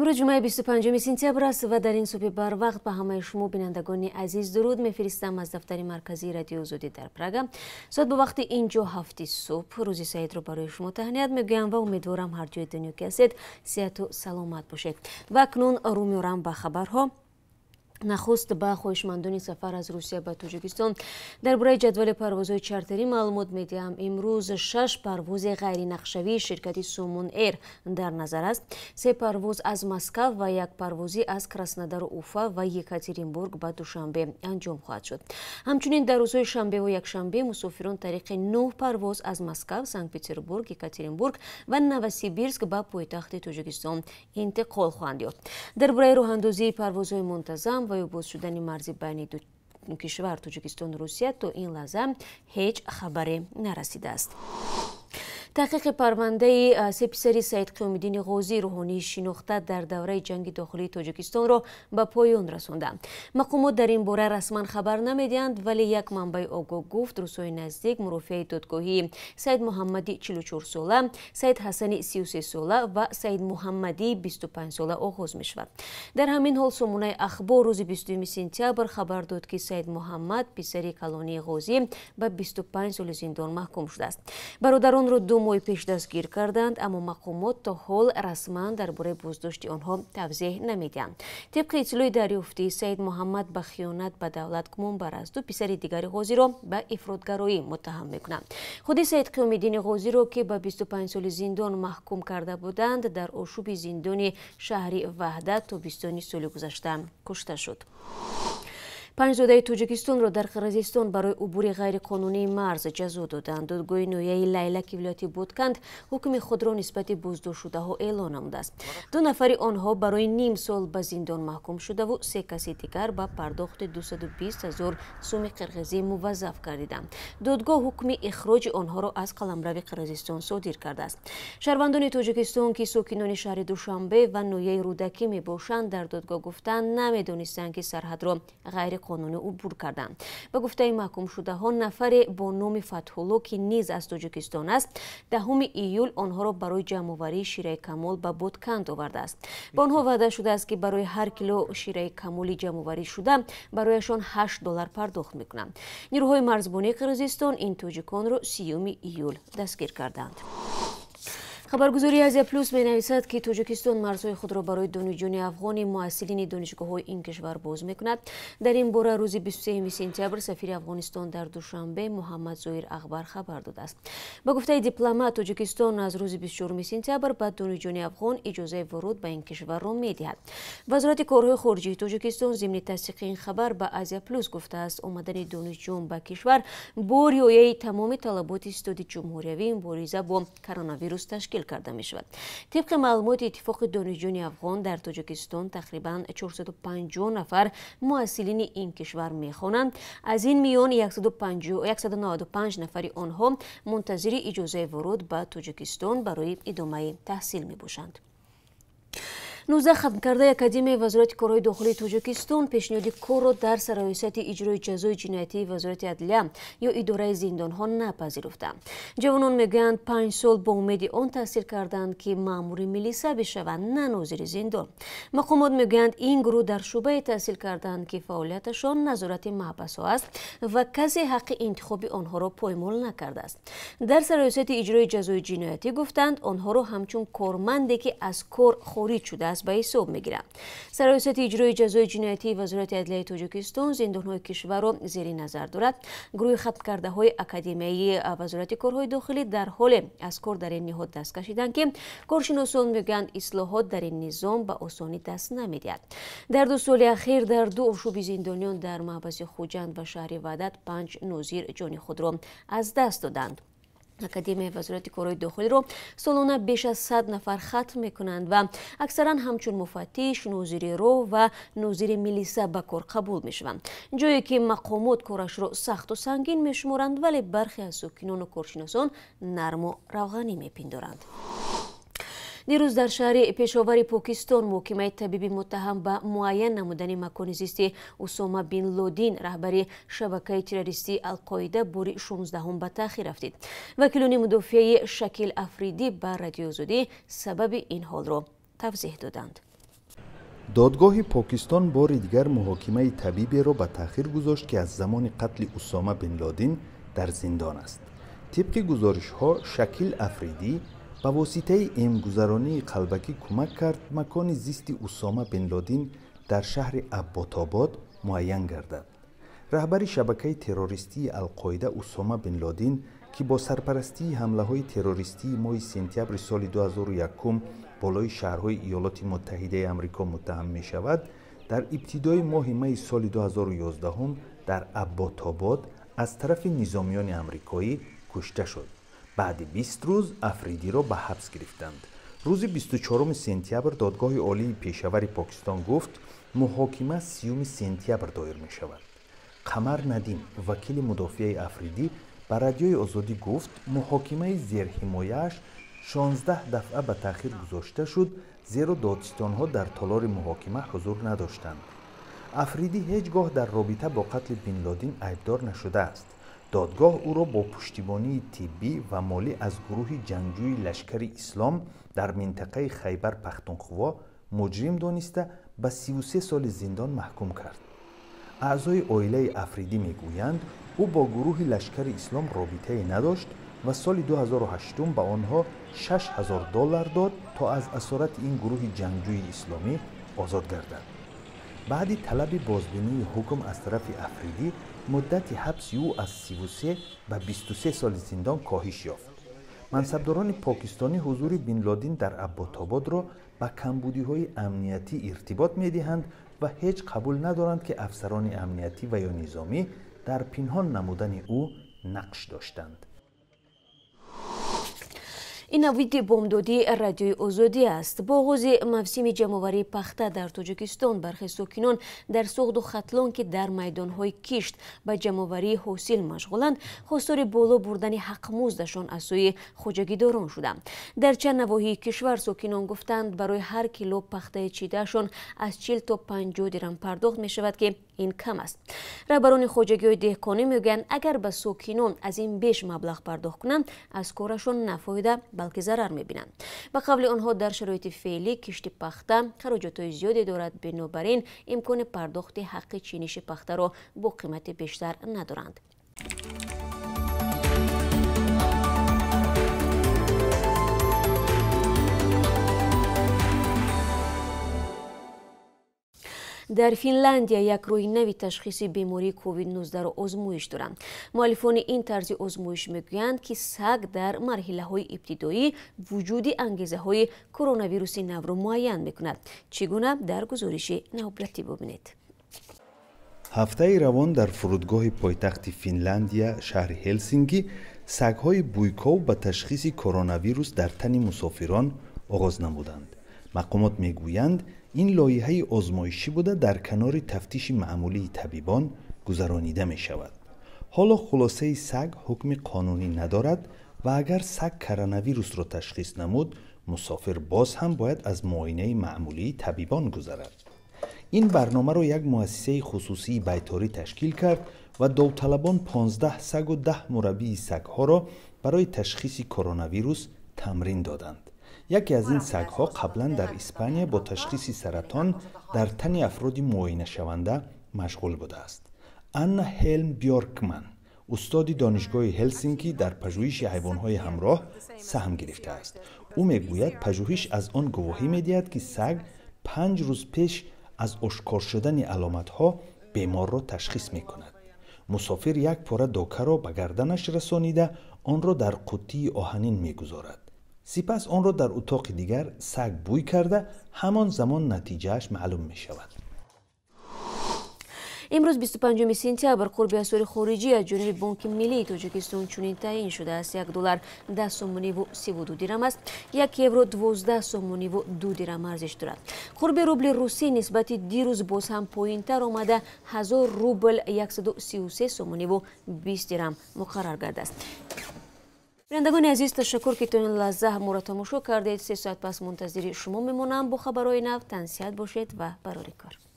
Имрӯз ҷумъаи 25 сентябр аст ва дар ин субҳи барвақт ба ҳамаи шумо бинандагони азиз дуруд мефиристам аз дафтари марказии Радиои Озодӣ дар Прага. Соат ба вақти инҷо 7 субҳ. Рӯзи саидро барои шумо таҳният мегӯям ва умедворам ҳар ҷои дунё ки ҳастед, сиҳату саломат бошед. Ва акнун рӯ меорам ба хабарҳо. Нахуст ба хоҳишмандони сафар аз Русия ба Тоҷикистон дар бораи ҷадвали парвозҳои чартерӣ маълумот медиҳам. Имрӯз 6 парвози ғайринақшавии ширкати Сомон Эйр дар назар аст. 3 парвоз аз Москав ва 1 парвозӣ аз Краснодару Уфа ва Екатеринбург ба Душанбе анҷом хоҳад шуд. Ҳамчунин дар рӯзҳои шанбеву якшанбе мусофирон тариқи 9 парвоз аз Москав, Санкт-Петербург, Екатеринбург ва Новосибирск ба пойтахти Тоҷикистон интиқол хоҳанд ёфт. Дар бораи роҳандозии парвозҳои мунтазам ва ё боз шудани марзи байни ду кишвар, Тоҷикистону Русия, то ин лаҳза ҳеҷ хабаре нарасидааст. Таҳқиқи парвандаи се писари Саид Қиёмиддини Ғозӣ, рӯҳонии шинохта дар давраи ҷанги дохилии Тоҷикистонро ба поён расонданд. Мақомот дар ин бора расман хабар намедиҳанд, вале як манбаи огоҳ гуфт, рӯзҳои наздик мурофиаи додгоҳии Саид Муҳаммади 44-сола, Саид Ҳасани 33-сола ва Саид Муҳаммадии 25-сола оғоз мешавад. Дар ҳамин ҳол сомонаи Ахбор рӯзи 22 сентябр хабар дод, ки Саид Муҳаммад, писари калонии Ғозӣ, ба 25 соли зиндон маҳкум шудааст. Бародаронро 2 моҳи пеш дастгир карданд, аммо мақомот то ҳол расман дар бораи боздошти онҳо тавзеҳ намедиҳанд. Тибқи иттилои дарёфтӣ, Саид Муҳаммад ба хиёнат ба давлат гумонбар аст. Ду писари дигари Ғозиро ба ифротгароӣ муттаҳам мекунанд. Худи Саид Қиёмиддини Ғозиро, ки ба 25 соли зиндон маҳкум карда буданд, дар ошӯби зиндони шаҳри Ваҳдат тобистони соли гузашта кушта шуд. 5 зодаи Тоҷикистонро дар Қирғизистон барои убури ғайриқонунии марз ҷазо доданд. Додгоҳи ноҳияи Лайлаки вилояти Бутканд ҳукми худро нисбати боздоштшудаҳо эълон намудааст. 2 нафари онҳо барои ним сол ба зиндон маҳкум шудаву 3 каси дигар ба пардохти 220 000 суми қирғизӣ муваззаф гардиданд. Додгоҳ ҳукми ихроҷи онҳоро аз қаламрави Қирғизистон содир кардааст. Шаҳрвандони Тоҷикистон, ки сокинони шаҳри Душанбе ва ноҳияи Рӯдакӣ мебошанд, дар додгоҳ гуфтанд, намедонистанд, ки сарҳадро ғайриқонунӣ убур карданд. Ба гуфтаи маҳкумшудаҳо, нафаре бо номи Фатҳулло, ки низ аз Тоҷикистон аст, 10 июл онҳоро барои ҷамъоварии шираи камол ба Бутканд овардааст. Ба онҳо ваъда шудааст, ки барои ҳар кило шираи камоли ҷамъоварӣ шуда барояшон $8 пардохт мекунанд. Нирӯҳои марзбонии Қирғизистон ин тоҷиконро 30 июл дастгир карданд. Хабаргузории Азия Плюс менависад, ки Тоҷикистон марзҳои худро барои донишҷӯёни афғони муассилини донишгоҳҳои ин кишвар боз мекунад. Дар ин бора рӯзи 23 сентябр сафири Афғонистон дар Душанбе Муҳаммад Зоир Ақбар хабар додааст. Ба гуфтаи дипломат, Тоҷикистон аз рӯзи 24 сентябр ба донишҷӯёни афғон иҷозаи воруд ба ин кишварро медиҳад. Вазорати корҳои хориҷии Тоҷикистон зимни тасдиқи ин хабар ба Азия Плюс гуфтааст, омадани донишҷӯён ба кишвар бо риояи тамоми талаботи Ситоди ҷумҳуриявии мубориза бо коронавирус ташкил карда мешавад. Тибқи маълумоти Иттифоқи донишҷӯёни афғон, дар Тоҷикистон тақрибан 450 нафар муассилини ин кишвар мехонанд. Аз ин миён 195 нафари онҳо мунтазири иҷозаи воруд ба Тоҷикистон барои идомаи таҳсил мебошанд. 19 хатмкардаи Академияи Вазорати корҳои дохилии Тоҷикистон пешниҳоди корро дар сароясати иҷрои ҷазои ҷиноятии Вазорати адлия ё идораи зиндонҳо напазируфтанд. Ҷавонон мегӯянд, 5 сол бо умеди он таҳсил карданд, ки маъмури милиса бишаванд, на нозири зиндон. Мақомот мегӯянд, ин гурӯҳ дар шӯъбае таҳсил карданд, ки фаъолияташон назорати маҳбасҳо аст ва касе ҳаққи интихоби онҳоро поймол накардааст. Дар сароясати иҷрои ҷазои ҷиноятӣ гуфтанд, онҳоро ҳамчун корманде, ки аз кор хориҷ шудааст, ба ҳисоб мегиранд. Сароясати иҷрои ҷазои ҷиноятии Вазорати адлияи Тоҷикистон зиндонҳои кишварро зери назар дорад. Гурӯҳи хатмкардаҳои Академияи Вазорати корҳои дохилӣ дар ҳоле аз кор дар ин ниҳод даст кашиданд, ки коршиносон мегӯянд, ислоҳот дар ин низом ба осонӣ даст намедиҳад. Дар 2 соли ахир дар 2 ошӯби зиндониён дар маҳбаси Хуҷанд ва шаҳри Ваҳдат 5 нозир ҷони худро аз даст доданд. Академияи Вазорати корҳои дохилиро солона беш аз 100 нафар хатм мекунанд ва аксаран ҳамчун муфаттиш, нозири роҳ ва нозири милиса ба кор қабул мешаванд. Ҷое ки мақомот корашро сахту сангин мешуморанд, вале бархе аз сокинону коршиносон нарму равғанӣ мепиндоранд. Дирӯз дар шаҳри Пешовари Покистон муҳокимаи табиби муттаҳам ба муайян намудани макони зисти Усома бин Лодин, раҳбари шабакаи террористии Алқоида, бори 16-ум ба таъхир афтид. Вакилони мудофиаи Шакил Афридӣ ба Радиои Озодӣ сабаби ин ҳолро тавзеҳ доданд. Додгоҳи Покистон бори дигар муҳокимаи табиберо ба таъхир гузошт, ки аз замони қатли Усома бин Лодин дар зиндон аст. Тибқи гузоришҳо, Шакил Афридӣ ба воситаи эмгузаронии қалбакӣ кӯмак кард макони зисти Усома бин Лодин дар шаҳри Абботобод муайян гардад. Раҳбари шабакаи террористии Алқоида Усома бин Лодин, ки бо сарпарастии ҳамлаҳои террористии моҳи сентябри соли 2001 болои шаҳрҳои Иёлоти Муттаҳидаи Амрико муттаҳам мешавад, дар ибтидои моҳи майи соли 2011 дар Абботобод аз тарафи низомиёни амрикоӣ кушта шуд. Баъди 20 рӯз Афридиро ба ҳабс гирифтанд. Рӯзи 24 сентябр додгоҳи олии пешавари Покистон гуфт, муҳокима 30 сентябр доир мешавад. Қамар Надим, вакили мудофиаи Афридӣ, ба Радиои Озодӣ гуфт, муҳокимаи зерҳимояаш 16 дафъа ба таъхир гузошта шуд, зеро додситонҳо дар толори муҳокима ҳузур надоштанд. Афридӣ ҳеҷ гоҳ дар робита бо қатли бин Лодин айбдор нашудааст. Додгоҳ ӯро бо пуштибонии тиббӣ ва молӣ аз гурӯҳи ҷангҷӯи Лашкари Ислом дар минтақаи Хайбар Пахтунхво муҷрим дониста ба 33 соли зиндон маҳкум кард. Аъзои оилаи Афридӣ мегӯянд, ӯ бо гурӯҳи Лашкари Ислом робитае надошт ва соли 2008 ба онҳо 6000 доллар дод, то аз асорати ин гурӯҳи ҷангҷӯи исломӣ озод гардад. Баъди талаби бозбинии ҳукм аз тарафи Афридӣ, муддати ҳабси ӯ аз 33 ба 23 соли зиндон коҳиш ёфт. Мансабдорони покистонӣ ҳузури бин Лодин дар Абботободро ба камбудиҳои амниятӣ иртибот медиҳанд ва ҳеҷ қабул надоранд, ки афсарони амниятӣ ва ё низомӣ дар пинҳон намудани ӯ нақш доштанд. Ин навиди бомдодии Радиои Озодӣ аст. Бо оғози мавсими ҷамъоварии пахта дар Тоҷикистон бархе сокинон дар Суғду Хатлон, ки дар майдонҳои кишт ба ҷамъоварии ҳосил машғуланд, хостори боло бурдани ҳақмуздашон аз сӯи хоҷагидорон шуданд. Дар чанд навоҳии кишвар сокинон гуфтанд, барои ҳар кило пахтаи чидаашон аз 40 то 50 дирам пардохт мешавад, ки ин кам аст. Раҳбарони хоҷагиҳои деҳқонӣ мегӯянд, агар ба сокинон аз ин беш маблағ пардохт кунанд, аз корашон на фоида, балки зарар мебинанд. Ба қавли онҳо, дар шароити феълӣ кишти пахта хароҷотҳои зиёде дорад, бинобар ин имкони пардохти ҳаққи чиниши пахтаро бо қимати бештар надоранд. Дар Финляндия як роҳи нави ташхиси бемории COVID-19-ро озмоиш доранд. Муаллифони ин тарзи озмоиш мегӯянд, ки саг дар марҳилаҳои ибтидоӣ вуҷуди ангезаҳои коронавируси навро муайян мекунад. Чӣ гуна дар гузориши навбатӣ бубинед. Ҳафтаи равон дар фурудгоҳи пойтахти Финляндия, шаҳри Ҳелсинки, сагҳои буйков ба ташхиси коронавирус дар тани мусофирон оғоз намуданд. Мақомот мегӯянд, ин лоиҳаи озмоишӣ буда дар канори тафтиши маъмулии табибон гузаронида мешавад. Ҳоло хулосаи саг ҳукми қонунӣ надорад ва агар саг коронавирусро ташхис намуд, мусофир боз ҳам бояд аз муоинаи маъмулии табибон гузарад. Ин барномаро як муассисаи хусусии байторӣ ташкил кард ва довталабон 15 сагу 10 мураббии сагҳоро барои ташхиси коронавирус тамрин доданд. Яке аз ин сагҳо қаблан дар Испания бо ташхиси саратон дар тани афроди муоинашаванда машғул будааст. Анна Ҳелм Бьоркман, устоди донишгоҳи Ҳелсинки, дар пажӯҳиши ҳайвонҳои ҳамроҳ саҳм гирифтааст. Ӯ мегӯяд, пажӯҳиш аз он гувоҳӣ медиҳад, ки саг 5 рӯз пеш аз ошкор шудани аломатҳо беморро ташхис мекунад. Мусофир як пора докаро ба гарданаш расонида, онро дар қуттии оҳанин мегузорад. Сипас онро дар утоқи дигар саг бӯй карда, ҳамон замон натиҷааш маълум мешавад. Имрӯз 25 сентябр қурби асъори хориҷӣ аз ҷониби Бонки Миллии Тоҷикистон чунин таъин шудааст. 1 доллар 10 сомониву 32 дирам аст, 1 евро 12 сомониву 2 дирам арзиш дорад. Қурби рубли русӣ нисбати дирӯз боз ҳам поинтар омада, 1000 рубл 133 сомониву 20 дирам муқаррар гардааст. Бинандагони азиз, ташаккур, ки то ин лаҳза моро тамошо кардед. 3 соат пас мунтазири шумо мемонам бо хабарҳои нав. Тансиҳат бошед ва барори кор.